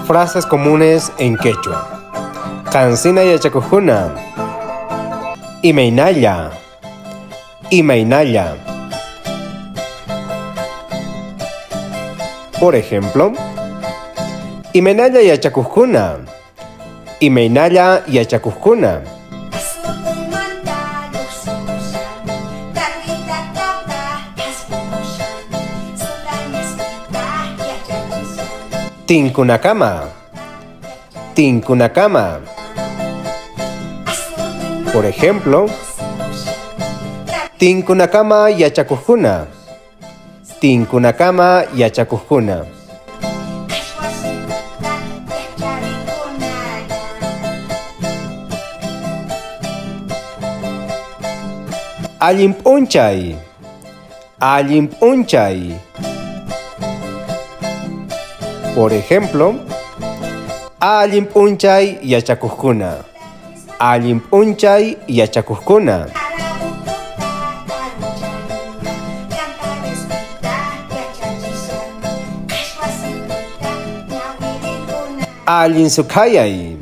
Frases comunes en quechua. Qansina yachakojkuna. Imaynalla. Imaynalla. Por ejemplo, Imaynalla yachakojkuna. Imaynalla yachakojkuna. Tinkunakama. Tinkunakama. Por ejemplo, Tinkunakama yachakojkuna. Tinkunakama yachakojkuna. Allin p'unchay. Allin p'unchay. Por ejemplo, allin p'unchay yachakojkuna. Allin p'unchay yachakojkuna. Allin sukhayay.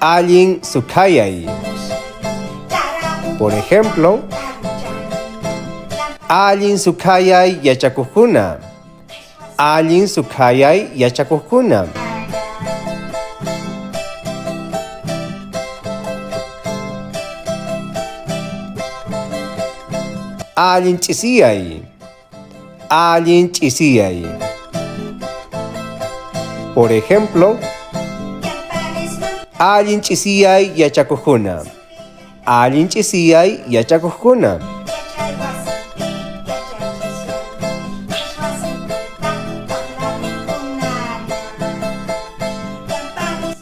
Allin sukhayay. Por ejemplo, allin sukhayay yachakojkuna. Allin sukhayay yachakojkuna. Allin ch'isiyay. Allin ch'isiyay. Por ejemplo, allin ch'isiyay yachakojkuna. Allin ch'isiyay yachakojkuna.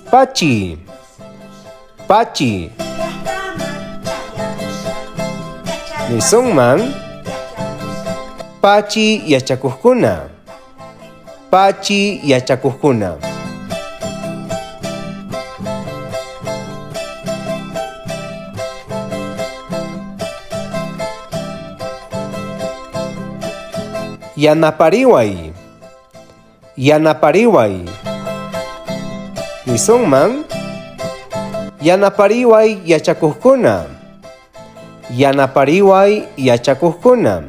Pachi. Pachi. Nisunman pachi yachakojkuna. Pachi yachakojkuna. Yanapariway. Yanapariway. Nisunman yanapariway yachakojkuna. Yanapariway yachakojkuna.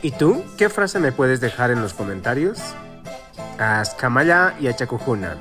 ¿Y tú qué frase me puedes dejar en los comentarios? Askamalla yachakojkuna.